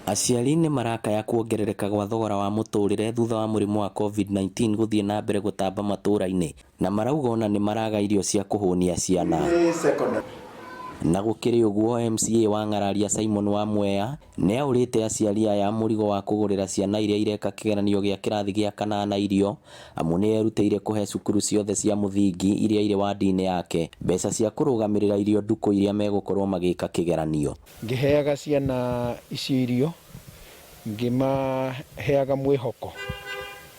Aciari nĩ marakaya kuongerereka gwa thogora wa mũtũrĩre thutha wa mũrimũ wa Covid-19 gũthiĩ na mbere gũtamba matũra-inĩ na marauga ona nĩ maraga irio cia kũhũnia ciana. Na gũkĩrĩ ũguo, MCA wa Ng'araria Simon Wamweya nĩ aũrĩte aciari aya mũrigo wa kũgũrĩra ciana iria ireka kĩgeranio gĩa kĩrathi gĩa kanana irio amu nĩ erutĩire kũhe cukuru ciothe cia mũthingi iria irĩ wandi-inĩ yake mbeca cia kũrũgamĩrĩra irio ndukũ iria megũkorwo magĩka kĩgeranio. Ngĩheaga ciana icio irio, ngĩmaheaga mwĩhoko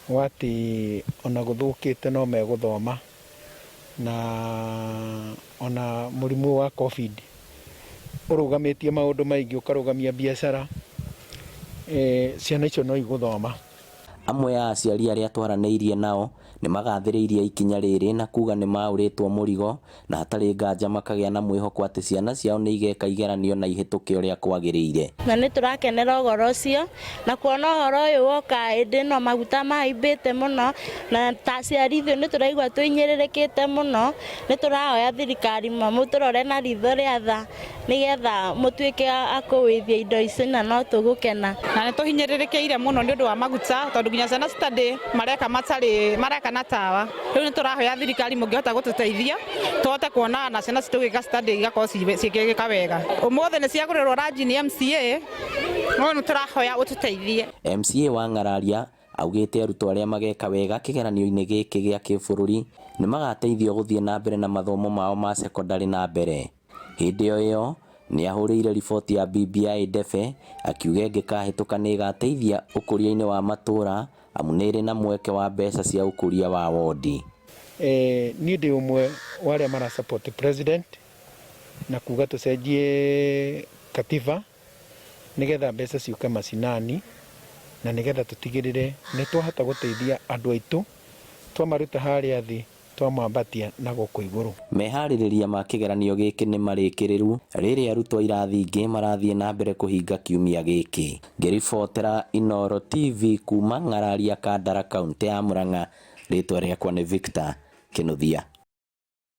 wa atĩ ona gũthũkĩte no megũthoma, na ona mũrimũ wa Covid ũrũgamĩtie maũndũ maingĩ, ũkarũgamia biacara, ciana icio no igũthoma. Amwe a aciari arĩa twaranĩirie nao nĩ magathĩrĩirie ikinya rĩrĩ na kuga nĩ maũrĩtwo mũrigo na hatarĩ nganja makagĩa na mwĩhoko atĩ ciana ciao nĩ igeka igeranio na ihĩtũke ũrĩa kwagĩrĩire. Na nĩ tũrakenera ũhoro ũcio na kuona ũhoro ũyũ woka hĩndĩ ĩno maguta mahaimbĩte mũno, na ta aciari ithuĩ nĩ tũraigua tũhinyĩrĩrĩkĩte mũno. Nĩ tũrahoya thirikari mũtũrore na ritho rĩa tha nĩgetha mũtuĩke a kũgũithia indo ici na no tũgũkena. Na nĩ tũhinyĩrĩrĩkĩire mũno nĩ ũndũ wa maguta tondũ nginya ciana study mareka matarĩ mareka na tawa. Rĩu nĩ tũrahoya thirikari mũngĩhota gũtũteithia tũhote kuona na ciana citũ gĩka study igakorwo cigĩka wega. Ũmũthĩ nĩ ciagũrĩrwo ranji nĩ MCA, no nĩ tũrahoya ũtũteithie. MCA wa Ng'araria augĩte arutwo arĩa mageka wega kĩgeranio-inĩ gĩkĩ gĩa kĩbũrũri nĩ magateithio gũthiĩ na mbere na mathomo mao ma cekondarĩ na mbere. Hĩndĩ o ĩyo, nĩ ahũrĩire riboti ya BBI ndebe akiuga ĩngĩkahĩtũka nĩ ĩgateithia ũkũria-inĩ wa matũra amu nĩ ĩrĩ na mweke wa mbeca cia ũkũria wa wondi. Niĩ ndĩ ũmwe wa arĩa mara support president na kuga tũcenjie katiba nĩgetha mbeca ciũke macinani na nĩgetha tũtigĩrĩre nĩ twahota gũteithia andũ aitũ twamaruta harĩa thĩ twamambatia na gũkũ igũrũ. Meharĩrĩria ma kĩgeranio gĩkĩ nĩ marĩkĩrĩru rĩrĩ arutwo a irathi ingĩ marathiĩ na mbere kũhinga kiumia gĩkĩ. Ngĩribotera Inooro TV kuma Ng'araria, Kandara, kauntĩ ya Murang'a, rĩtwa rĩakwa nĩ Victor Kĩnuthia.